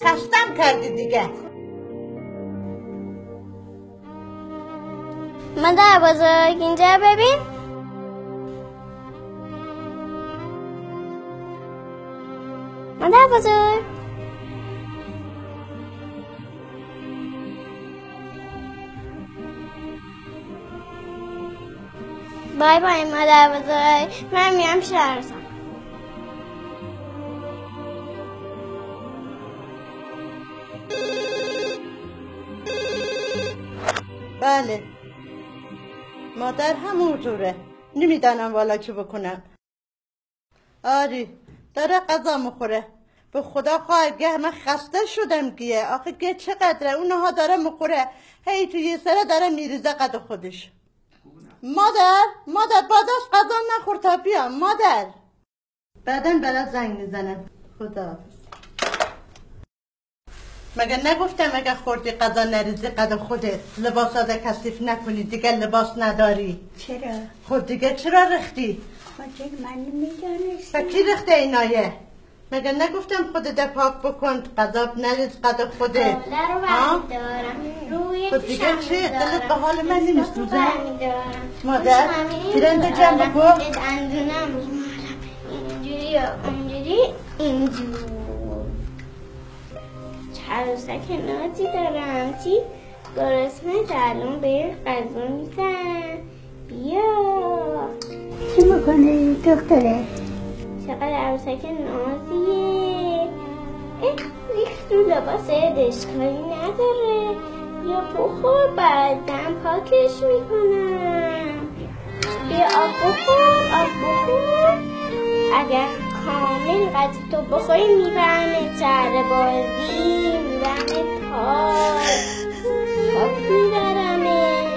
خستم کردی دیگه. مادر بزرگ اینجا ببین. مادر بزرگ بای بای مادر بزرگ، من میام شهرستان. بله مادر همونجوره، نمیدانم والا چه بکنم. آری داره غذا میخوره. به خدا خواهر من خسته شدم گیه. آخه گیه چقدره اونها داره میخوره، هی تو یه سره داره میریزه قد خودش. مادر مادر بعدش غذا نخور تا بیام. مادر بعدا برات زنگ میزنم. خداحافظ. مگه نگفتم اگه خوردی غذا نریزی قد خودت، لباسات کثیف نکنی، دیگه لباس نداری. چرا؟ خب دیگه چرا رختی؟ خب من نمیدانستم. کی رخته اینایه؟ مگه نگفتم خودت پاک بکن، غذا نریز قد خودت. خب دیگه چه؟ دلت به حال من نمیسوزه؟ مادر پیرنده جمع بکن. اینجوری اونجوری اینجور. عروسک نازی دارم. چی؟ گرسنه تا الان به غذا میدن. بیا. چی میکنی دختره؟ چقدر عروسک نازیه. ریخت تو لباس، اشکالی نداره. یا بخور بعدا پاکش میکنم. بیا آب بخور، آب بخور. اگر کامل غذا تو بخوری میبرمت شهر بازی، میبرمت پارک، پارک میبرمت.